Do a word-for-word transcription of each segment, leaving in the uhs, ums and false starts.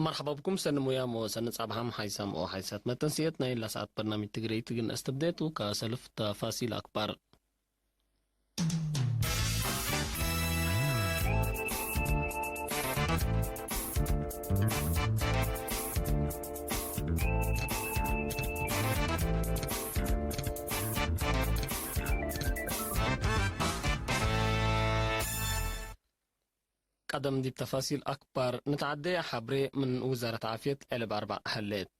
መርሐባ ብኩም ሰኒ ሙያም ወሰኒ ጻብሐም ሓይሳም ወሓይሳት መተንስየት ናይ ለሰዓት በርናምጅ ትግርይት እግል ነአስተብዴ ቱ። ከሰልፍ ተፋሲል አክባር። ቀደም ዲብ ተፋሲል አክባር ንትዓዴ። ሐብሬ ምን ውዛረት ዓፍየት ዕልብ አርበዕ ሀሌት።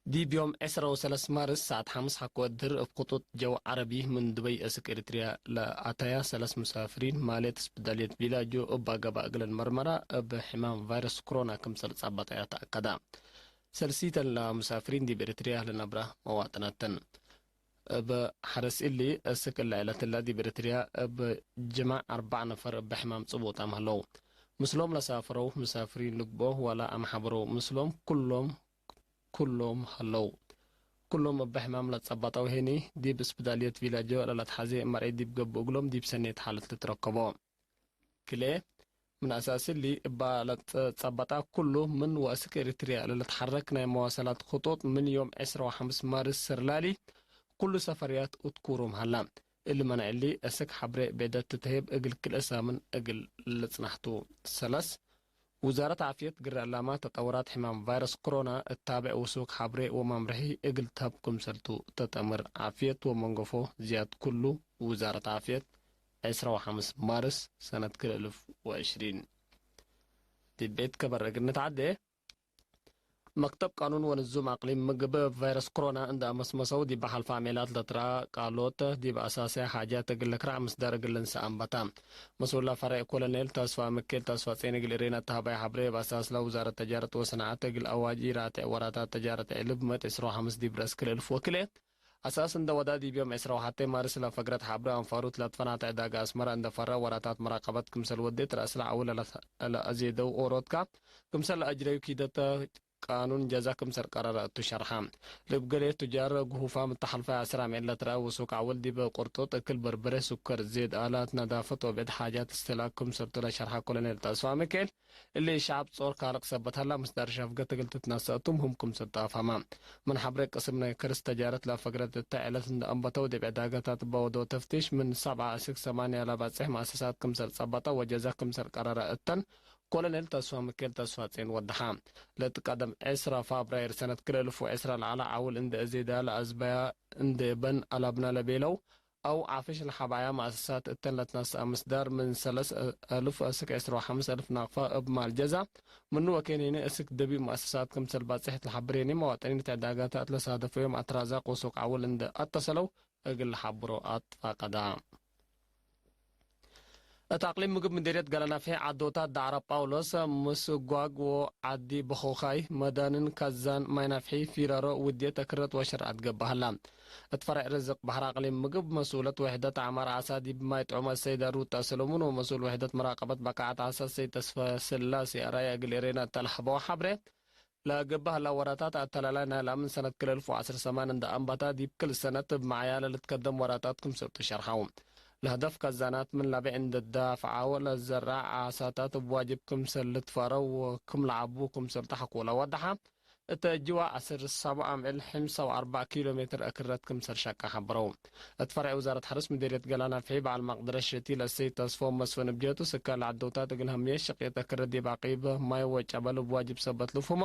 ዲብ ዮም ዕስራ ወሰለስ ማርስ ሰዓት ሐምስ ሐቆ እድር እብ ክጡጥ ጀው ዐረቢ ምን ዱበይ እስክ ኤሪትርያ ለአተያ ሰለስ ሙሳፍሪን ማሌት እስብዳልየት ቪላጆ እባ ገብአ እግለን መርመራ እብ ሕማም ቫይረስ ክሮና ክምሰል ጸበጠያ ተአከዳ። ሰልሲተን ለሙሳፍሪን ዲብ ኤሪትርያ ለነብራ መዋጥናት ተን። እብ ሐርስ እሊ፣ እስክ እለ ዕለትለ ዲብ ኤሪትርያ እብ ጅማዕ አርበዕ ነፈር እብ ሕማም ጽቡጣም ሀለው። ምስሎም ለሳፈረው ሙሳፍሪን ልግብኦ ወለ አምሐበረው ምስሎም ኩሎም፣ ኩሎም ሀለው። ኩሎም እብ ሕማም ለጸበጠው ሄኒ፣ ዲብ እስብዳልየት ቪላጆ ለለትሐዜ መርዒ ዲብ ገብእ እግሎም ዲብ ሰኔት ሓለት ልትረከቦ። ክልኤ፣ ምን አሳስ እሊ፣ እባ ለጸበጣ ኩሉ ምን ወእስክ ኤሪትርያ ለልትሐረክ ናይ መዋሰላት ክጡጥ ምን ዮም ዕስራ ወሐምስ ማርስ ስር ላሊ፣ ኩሉ ሰፈርያት እትኩሩም ሀላ። እሊ መነዕ እሊ፣ እስክ ሐብሬ ቤደት ትትሄብ እግል ክልኤ ሳምን እግል ልጽናሕ ቱ። ሰለስ፣ ውዛረት ዓፍየት ግረ እላማ ተጠውራት ሕማም ቫይረስ ክሮና እታብዕ ውሱክ ሐብሬ ወመምርሒ እግል ተህብ ክምሰል ቱ። ተጠምር ዓፍየት ወመንገፎ ዝያድ ኩሉ፣ ውዛረት ዓፍየት፣ ዕስራ ወሐምስ ማርስ ሰነት ክልኤ እልፍ ወዕሽሪን። ዲብ ቤት ከበር እግል ንትዓዴ፣ መክተብ ቃኑን ወንዙም አቅሊም ምግብ ቫይረስ ክሮና እንደ አመስመሰው፣ ዲብ ሐልፈ አሜላት ለትረአ ቃሎት ዲብ አሳስያ ሓጃት እግል ልክራዕ ምስዳር እግል ልንሰእ አንበታ። መስኡል ለፈሬዕ ኮሎኔል ተስፋ ምኬል ተስፋጼን እግል እሬና ተሀባይ ሐብሬ፣ እብ አሳስለ ውዛረት ተጃረት ወሰናዐት እግል አዋጅ ኢራትዕ ወራታት ተጃረት ዕልብ ምእት ዕስራ ወሐምስ ዲብ ረእስ ክልኤ እልፍ ወክልኤ፣ አሳስ እንደ ወዳ ዲብ ዮም ዕስራ ወሐቴ ማርስ ለፈግረት ሐብሬ አንፋሩት ለትፈናተ ዕዳጋ አስመረ እንደ ፈረ ወራታት መራቀበት ክምሰል ወዴት ረአስለ ዐውል ለአዜደው ኦሮትካ ክምሰል ለአጅረዩ ኪደተ ቃኑን ጀዛ ክምሰል ቀረረ እቱ ሸርሐ። ለእብ ገሌ ቱጃር ግሁፋም እተ ሐልፈ አስር አምዕል ለትረአ ውሱክ ዐውል ዲብ ቁርጡጥ፣ እክል፣ በርበሬ፣ ሱከር፣ ዜድ፣ አላት ነዳፈት ወብዕድ ሓጃት እስትህላክ ክምሰልቱ ለሸርሐ ኮሎኔል ተስፋ ሚካኤል፣ እሊ ሸዐብ ጾር ካልቅ ሰበት ሀላ ምስዳር ሸፍገት እግል ትትነሰእ እቱ ምህም ክምሰልቱ አፍሀመ። ምን ሐብሬ ቅስም ናይ ከርስ ተጃረት ለፈግረት እተ ዕለት እንደ አንበተው ዲብ ዕዳገታት እበ ወደው ተፍቲሽ ምን ሰብዓ እስክ ሰማንያ ለበጽሕ መአሰሳት ክምሰል ጸበጠ ወጀዛ ክምሰል ቀረረ እተን ኮሎኔል ተስፋ ሚካኤል ተስፋጼን ወደሐ። ለእት ቀደም ዕስራ ፋብራይር ሰነት ክልኤ እልፍ ወዕስራ ለዐለ ዐውል እንደ እዜዳ ለአዝበያ እንዴ በን አላብና ለቤለው አው ዓፍሽ ለሐባያ መአሰሳት እተን ለትነስአ ምስዳር ምን ሰለስ አልፍ እስክ ዕስራ ወሐምስ አልፍ ናቅፋ እብ ማል ጀዛ ምኑ ወኬን ሄኒ እስክ ደቢብ መአሰሳት ክምሰል ባጽሕት ለሐብር ሄኒ መዋጠኒን እት ዕዳጋታት ለሳደፈዮም አትራዛቅ ወሱቅ ዐውል እንደ አተሰለው እግል ለሐብሮ አትፋቀዳ። እት አቅሊም ምግብ ምዴርየት ገለናፍሒ ዐዶታት ዳዕረ ጳውሎስ፣ ምስጓግ ወዐዲ በኾኻይ፣ መዳንን፣ ከዛን፣ ማይናፍሒ፣ ፊራሮ፣ ውድየት፣ አክረት ወሸርዐት ገብእ ሀላ። እት ፈሬዕ ርዝቅ በሐር አቅሊም ምግብ መስኡለት ውሕደት አዕማር ዓሳ ዲብ ማይ ጥዑመ ሰይድ ሩት ሰለሙን ወመስኡል ውሕደት መራቀበት በቃዐት ዓሳ ሰይድ ተስፈስላሴ አራያ እግል ኤሬና እተ ለሐበው ሐብሬ፣ ለገብእ ሀላ ወራታት አተላላይ ናይ ለአምን ሰነት ክልኤ እልፍ ወዐስር ሰማን እንደ አንበታ፣ ዲብ ክል ሰነት እብ መዓያ ለልትከደም ወራታት ክምሰልቱ ሸርሐው። ለህደፍ ከዛናት ምን ለብዕ እንደ ዳፍዓ ወለዘራዕ ዓሳታት እብ ዋጅብ ክምሰል ልትፈረው ወክም ለዐቡ ክምሰልቱ ሐቆለ ወደሐ። እተ ጅዋ ዐስር ሰቡ አምዕል ሕምሳ ወአርበዕ ኪሎ ሜትር አክረት ክምሰል ሸቀ ሐብረው። እት ፈርዕ ውዛረት ሐርስ ምዴርየት ገላን አፍሒ በዓል መቅደረት ሸቲ ለሰይድ ተስፎም መስፍን እብ ጀህቱ፣ ስካን ለዐዶታት እግል ሀምየት ሸቅየት አክረት ዲብ አቂብ ማይ ወጨበል እብ ዋጅብ ሰበት ልፍሁሞ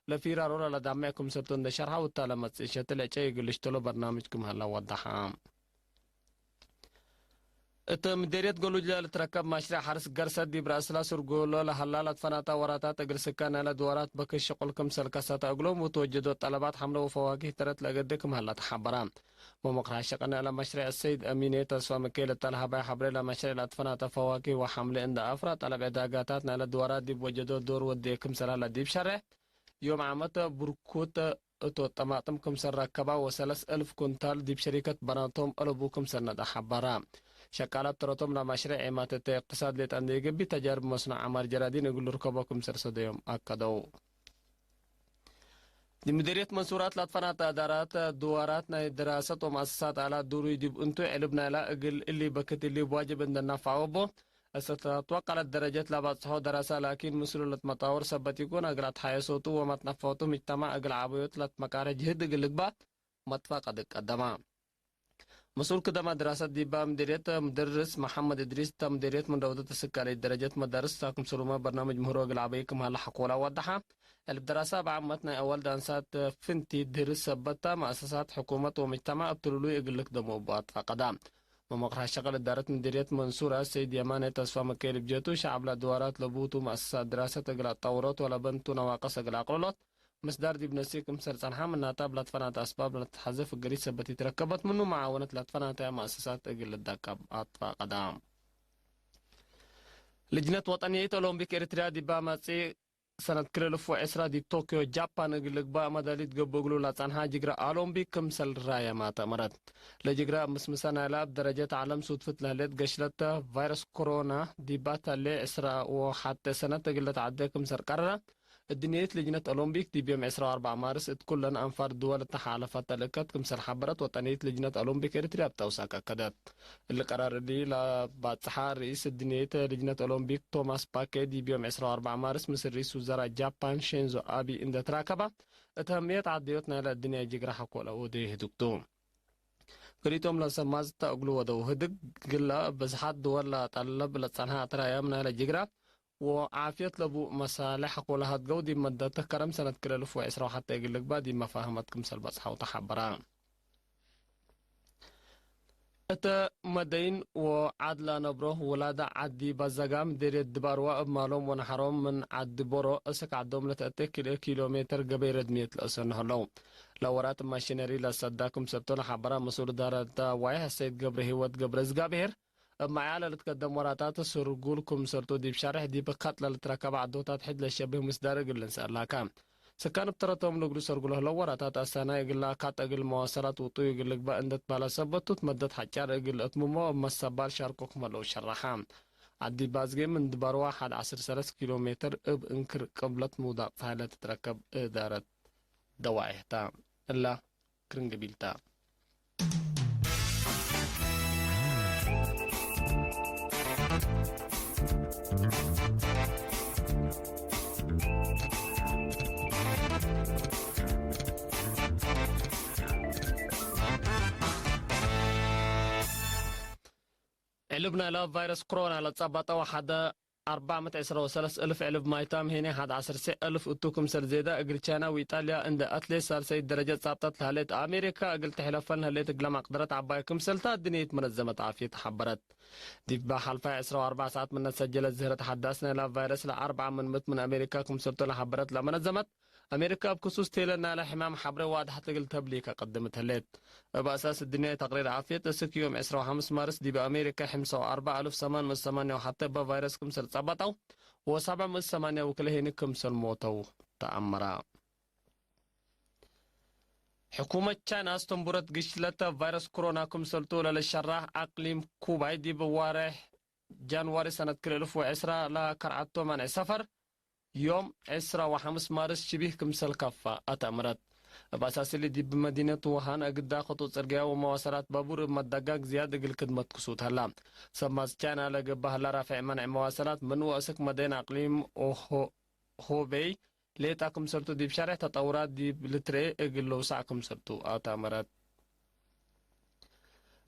ለፊራሮ ለለዳምዕ ክምሰልቱ እንደ ሸርሐ፣ ውታ ለመጽእ ሸቲ ለዕጨይ እግል ልሽተሎ በርናምጅ ክም ሀላ ወደሐ። እት ምዴርየት ገሉጅ ለልትረከብ ማሽሬዕ ሐርስ ገርሰት ዲብ ረአስላ ሱርጉሎ ለሀላ ለትፈናተ ወራታት እግል ስካን ናይለ ድዋራት በክት ሽቁል ክምሰል ከሰተ እግሎም ወትወጀዶ ጠለባት ሐምለ ወፈዋኪህ ተረት ለእገዴ ክም ሀላ ተሐበረ። መመክር ሐሸቀ ናይለ ማሽሬዕ ሰይድ አሚኔ ተስፋ ሚካኤል እተ ለሀባይ ሐብሬ፣ ለማሽሬዕ ለትፈናተ ፈዋኪህ ወሐምሌ እንደ አፍራ ጠለብ ዕዳጋታት ናይለ ድዋራት ዲብ ወጀዶ ዶር ወዴ ክምሰል ሀላ ዲብ ሸሬሕ ዮም ዓመት ብርኩት እቶ ጠማጥም ክምሰል ረከባ ወሰለስ እልፍ ኩንታል ዲብ ሸሪከት በናቶም አለቡ ክምሰል ነደ ሐበራ። ሸቃላት ተረቶም ለማሽሬዕ ዔማት እተ እቅትሳድ ሌጠ እንዴ ገብእ፣ ተጃርብ መስኖ ዐማር ጀራዲን እግል ልርከቦ ክምሰል ሰደዮም አከደው። ዲብ ምዴርየት መንሱራት ለትፈናተ አዳራት ድዋራት ናይ ድራሰት ወመአሰሳት አላት ዱሩይ ዲብ እንቱ ዕልብ ናይላ እግል እሊ በክት እሊ ዋጅብ እንደ ናፋወቦ እሰ ተትወቀለት ደረጀት ለባጽሖ ደረሰ፣ ላኪን ምስሉ ለትመጣወር ሰበት ኢኮን፣ እግል አትሓየሶቱ ወመትነፈቱ ምጅተማዕ እግል ዓበዮት ለትመቃረ ጅህድ እግል ልግባእ መትፋቀድ ቀደማ። መስኡል ክደመ ድራሰት ዲባ ምዲርየት ምድርስ መሐመድ እድሪስ፣ እተ ምዲርየት ምን ደውለት እስክ ካልኣይት ደረጀት መዳርስ ታ ክምሰሉመ በርናምጅ ምህሮ እግል ዐበዩ ክም ሀለ ሐቆላ ወደሐ። እብ ደራሰ አብ ዓመት ናይ አወል ዳንሳት ፍንቲ ድርስ ሰበት ተ፣ መአሰሳት ሕኩመት ወምጅተማዕ እብ ትሉሉይ እግል ልክደሞ እቡ አትፋቀዳ። መመቅርሐ ሸቅል እዳረት ምዲርየት መንሱራ ሰይድ የማነ ተስፋ መከይል እብ ጀቱ፣ ሸዐብ ለአድዋራት ለቡቱ መአሰሳት ድራሰት እግል አትጠውሮት ወለበንቱ ነዋቅስ እግል አቅልሎት፣ ምስዳር ዲብ ነስእ ክምሰል ጸንሐ፣ ምናተ እብ ለትፈናተ አስባብ ለልትሐዘ ፍግሪት ሰበት ኢትረከበት ምኑ፣ መዓወነት ለትፈናተያ መአሰሳት እግል ልዳቀብ አትፋቀዳ። ልጅነት ወጠንየት ኦሎምፒክ ኤሪትርያ ዲብ መጽእ ሰነት ክልኤ እልፍ ወዕስራ ዲብ ቶክዮ ጃፓን እግል ልግባእ መዳሊት ገብእ እግሉ ለጸንሐ ጅግረ ኦሎምፒክ ክምሰል ራያማ ተአመረት። ለጅግረ ምስምሰ ናይላ እብ ደረጀት ዐለም ሱድፍት ለህሌት ገሽለተ ቫይረስ ኮሮና ዲባ ተሌ ዕስራ ወሐቴ ሰነት እግል ልትዐዴ ክምሰል ቀረረ። እድንየት ልጅነት ኦሎምፒክ ዲብ ዮም ዕስራ ወአርበዕ ማርስ እት ኩለን አንፋር ድወል እተ ሓለፈት ተልእከት ክምሰል ሐበረት ወጠንየት ልጅነት ኦሎምፒክ ኤሪትርያ እብ ተውሳክ አከደት። እሊ ቀራር እሊ ለባጽሐ ርኢስ እድንየት ልጅነት ኦሎምፒክ ቶማስ ባኬ ዲብ ዮም ዕስራ ወአርበዕ ማርስ ምስል ርኢስ ውዘራእ ጃፓን ሼንዞ አቢ እንደ ትራከበ፣ እት አህምየት ዐደዮት ናይለ እድንያይ ጅግረ ሐቆ ለአወዴ ህዱግ ቱ። ክልኢቶም ለሰማዝተ እግሉ ወደው ህድግ፣ ግለ ብዝሓት ድወል ለጠልብ ለጸንሐ አትራያም ናይለ ጅግረ ወዓፍየት ለቡ መሳልሕ ሐቆ ለሀድገው ዲብ መደት ከረም ሰነት ክልኤ እልፍ ወዕስራ ወሐቴ እግል ልግባእ ዲብ መፋህመት ክምሰል በጽሐው ተሐበረ። እተ መደይን ወዓድ ለአነብሮ ውላደ ዐድ ዲብ አዘጋም ምዴርየት ድባርዋ እብ ማሎም ወነሐሮም ምን ዐድ ቦሮ እስክ ዐዶም ለተአቴ ክልኤ ኪሎ ሜትር ገበይ ረድምየት ለአሰኑ ህለው። ለወራት ማሽነሪ ለሰዳ ክምሰልቶ ለሐበረ መስኡል እዳረት ደዋይሕ ሰይድ ገብረሂወት ገብረእዝጋብሄር፣ እብ መዕያ ለልትከደም ወራታት ስርጉል ክምሰልቱ ዲብ ሸርሕ ዲብ ካጥ ለልትረከበ ዐዶታት ሕድ ለሸብህ ምስዳር እግል ልንሰአላከ። ስካን እብ ተረቶም ልግሉ ሰርጉ ለህለው ወራታት አሳናይ እግል ለአካጥ እግል መዋሰላት ውጡይ እግል ልግባእ እንደ ትባለ ሰበት ቱ፣ መደት ሐጫር እግል ለአትምሞ እብ መሰባል ሻርኮ ክም ህለው ሸረሐ። ዐዲ ባዝጌ ምን ድባርዋ ሐድ ዐስር ሰለስ ኪሎ ሜትር እብ እንክር ቅብለት ምውዳቅ ጸሓይ ለትትረከብ እዳረት ደዋይሕ ተ። እላ ክርን ገቢል ተ። ዕልብ ናይለ ቫይረስ ኮሮና ለጸበጠ ወሐደ አርባዕ ምእት ዕስራ ወሰለስ እልፍ ዕልብ ማይታም ሄኔ ሐድ ዐስር ሴዕ እልፍ እቱ ክምሰል ዜደ እግል ቻይና ወኢጣልያ እንደ አትሌት ሳልሰይት ደረጀት ጻብጠት ለህሌት አሜሪካ እግል ትሕለፈን ህሌት እግለ መቅደረት ዐባይ ክምሰልታ እድንየት መነዘመት ዓፍየት ሐበረት። ዲብ ሐልፋይ ዕስራ ወአርበዕ ሰዓት ምነ ሰጀለት ዝህረት ሐዳስ ናይላ ቫይረስ ለአርበዓ ምን ምእት ምን አሜሪካ ክምሰልቱ ለሐበረት ለመነዘመት አሜሪካ እብ ክሱስ ቴለ ናይለ ሕማም ሐብሬ ዋድሐት እግል ተብሊከ ቀድምት ህሌት። እብ አሳስ እድንያይ ተቅሪር ዓፍየት፣ እስክ ዮም ዕስራ ወሐምስ ማርስ ዲብ አሜሪካ ሕምሳ ወአርበዕ አልፍ ሰማን ምእት ሰማንያ ወሐቴ እበ ቫይረስ ክምሰል ጸበጠው ወሰብዕ ምእት ሰማንያ ወክልኤ ሄኒ ክምሰል ሞተው ተአመረ። ሕኩመት ቻይና አስተንቡረት ግሽለተ ቫይረስ ኮሮና ክምሰልቱ ለልሸራህ አቅሊም ኩባይ ዲብ ዋሬሕ ጃንዋሪ ሰነት ክልኤ እልፍ ወዕስራ ለከርዐቶ መንዕ ሰፈር ዮም ዕስራ ወሐምስ ማርስ ሽቢህ ክምሰል ከፋ አትአምረት። እብ አሳስ እሊ ዲብ መዲነት ውሃን እግዳ ክጡጥ ጽርግያ ወመዋሰላት ባቡር እብ መዳጋግ ዝያድ እግል ክድመት ክሱት ሀላ። ሰብ ማስ ቻይና ለገብአ ሀላ ራፍዕ መንዕ መዋሰላት ምን ወእስክ መደይን አቅሊም ሆ-፣ ሆቤይ ሌጣ ክምሰልቱ ዲብ ሸሬሕ ተጠውራት ዲብ ልትርኤ እግል ልውሳዕ ክምሰልቱ አትአምረት።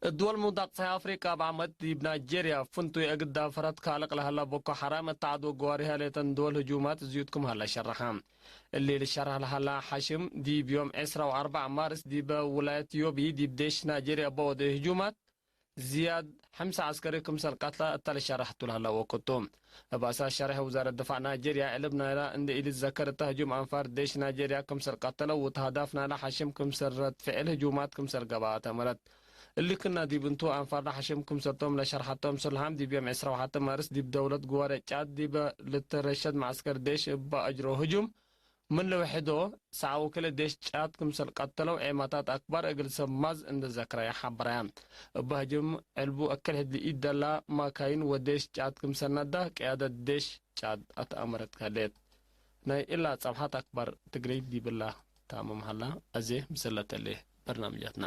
እድወል ምውዳቅ ጸሐይ አፍሪቃ እብ ዓመት ዲብ ናይጄርያ ፍንቱይ እግል ዳፈረት ካልቅ ለሀላ ቦኮ ሐራም እተ ዐድ ወገዋሪሃ ሌጠን ድወል ህጁማት ዝዩድ ክም ሀላ ሸረሐ። እሊ ልሸረሕ ለሀላ ሐሽም ዲብ ዮም ዕስራ ወአርበዕ ማርስ ዲበ ውላየት ዮቢ ዲብ ዴሽ ናይጄርያ በወደ ህጁማት ዝያድ ሐምሳ ዐስከሪ ክምሰል ቀትለ እተ ልሸረሕ ቱ ለሀላ ወቅት ቱ። እብ አሳስ ሸሬሕ ውዛረት ድፋዕ ናይጄርያ ዕልብ ናይላ እንዴ ኢልትዘከር እተ ህጁም አንፋር ዴሽ ናይጄርያ ክምሰል ቀተለው ወተሀዳፍ ናይላ ሐሽም ክምሰል ረድ ፍዕል ህጁማት ክምሰል ገብአ አትአምረት። እሊ ክና ዲብ እንቱ፣ አንፋርለ ሐሽም ክምሰልቶም ለሸርሐቶም፣ ሱልሃም ዲብ ዮም ዕስራ ወሐተ ማርስ ዲብ ደውለት ግዋሬ ጫድ ዲበ ልትረሸድ መዐስከር ዴሽ እበ አጅሮ ህጁም፣ ምን ለውሕዶ ሰዓ ወክልኤ ዴሽ ጫድ ክምሰል ቀተለው ዔማታት አክባር እግል ሰብ ማዝ እንዴ ዘክረየ ሐበረየ። እበ ህጁም ዕልቡ አክል ሕድ ለኢደላ ማካይን ወዴሽ ጫድ ክምሰል ነዳ፣ ቅያደት ዴሽ ጫድ አትአመረት ከህሌት። ናይ እላ ጸብሐት አክባር ትግረይ ዲብላ ታምም ሀላ። አዜ ምስለ ተሌ በርናምጃትና።